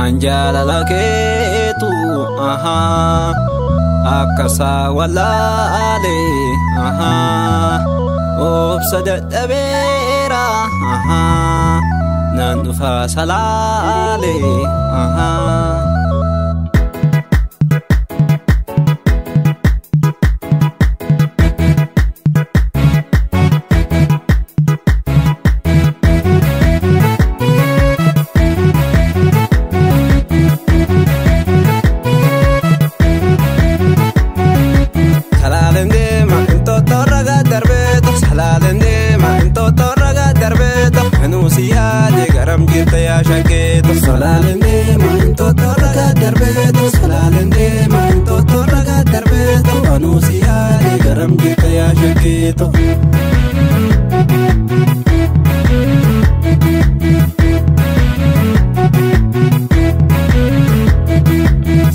Anjaalala keetu akkasaa wallaalee obsa dadhabeera naan dhufaa salaalee. Salaaleen deema intoota ragaa darbeeto salaaleen deema intoota ragaa darbeeto anuusi yaade garam jirta yaa shakkeeto.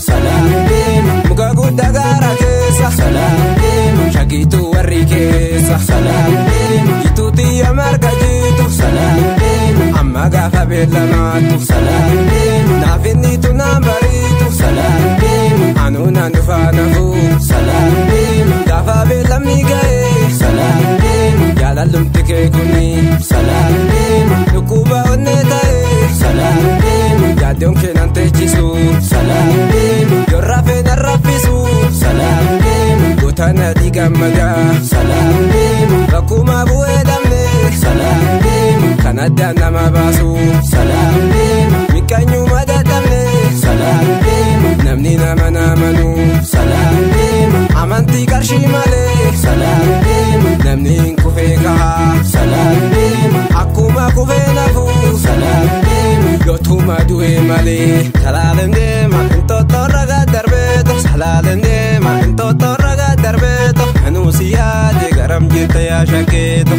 Salaaleen deema muka guddaa gaara keessa salaaleen deema shakiituu warri keessa salaaleen deema jituutii marga jitu salaaleen deema amma gaafa beellamaatu salaaleen deema naaf inni tunaan bariitu salaaleen deema anuu naan dhufaa nafuu salaaleen deema gaafa beellamni ga'ee salaaleen deema jaalallumti kee kuni salaaleen deema dhukkuba onnee ta'ee salaaleen deema yaaddoon kee nan teechisu salaaleen deema yoo rafee nan raffisu salaaleen deema gootana dhiigammadaa salaaleen deema bakkuma bu'ee dhabne salaaleen deema kan addaan nama baasu salaaleen deema miqqanyuma dadhabne salaaleen deema namni nama namanu salaaleen deema amantii qarshii malee salaaleen deema namni hin kufee kahaa salaaleen deema akkuma kufee nafu salaaleen deema yootuma du'e malee salaaleen deema intoota ragaa darbeeto salaaleen deema intoota ragaa darbeeto anuusi yaade garam jirta yaa shakkeeto.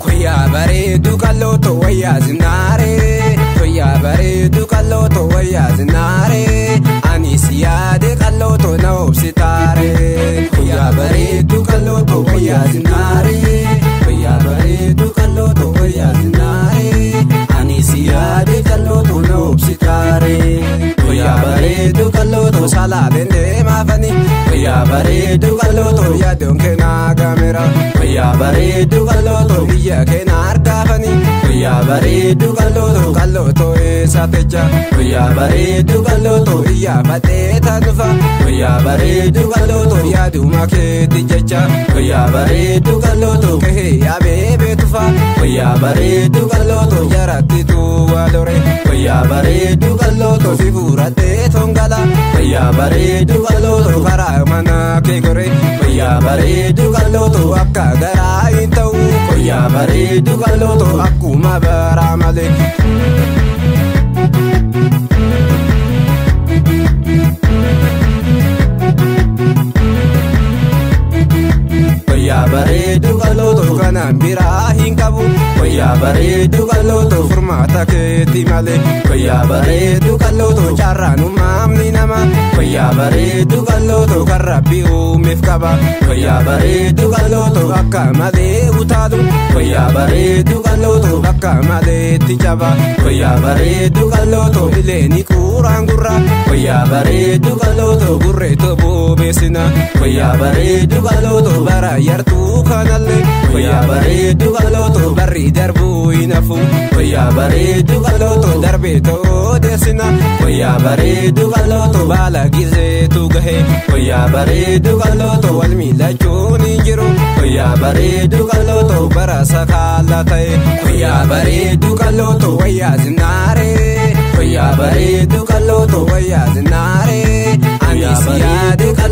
Koyyaa bareedu kalooto wayyaa zinaaree koyyaa bareedu kalooto wayyaa zinaaree anis yaade kalooto na obsitaaree koyyaa bareedu kalooto wayyaa zinaaree koyyaa bareedu kalooto wayyaa zinaaree anis yaade kalooto na obsitaaree koyyaa bareedu kalooto salaaleen deemaafani koyyaa bareedu kalooto yaadoon keenaa gameera koyyaa bareedu kalooto biyya keena argaafani koyyaa bareedu kalooto kalooto eessa techa koyyaa bareedu kalooto iyyaafadhee tanufa koyyaa bareedu kalooto yaaduma keeti jecha koyyaa bareedu kalooto kehee yaabee beetufa koyyaa bareedu kalooto jaratti tuuwa lore koyyaa bareedu kalooto si fuuradhee tongala koyyaa bareedu kalooto karaa mana kee gore koyyaa bareedu kalooto akka garaa hin ta'u koyyaa bareedu kalooto akkuma baraa malee. Koyyaa bareedu kalooto kanaan biraa hin qabu koyyaa bareedu kalooto furmaata keeti malee koyyaa bareedu kalooto carraan uumamni nama koyyaa bareedu kalooto kan rabbi uumeef qaba koyyaa bareedu kalooto akka malee utaalu koyyaa bareedu kalooto akka maleetti caba koyyaa bareedu kalooto ileeni kuuraan gurra koyyaa bareedu kalooto gurreeto bobeessina koyyaa bareedu kalooto bara yartuu kanallee koyyaa bareedu kalooto barri darbuu hin hafu koyyaa bareedu kalooto darbee ta'oo deessina koyyaa bareedu kalooto baala gizeetu gahe koyyaa bareedu kalooto wal miilachuun hin jiru koyyaa bareedu kalooto bara sakaala ta'e koyyaa bareedu kalooto wayyaa zinaaree koyyaa bareedu kalooto wayyaa zinaaree anis yaade kalooto.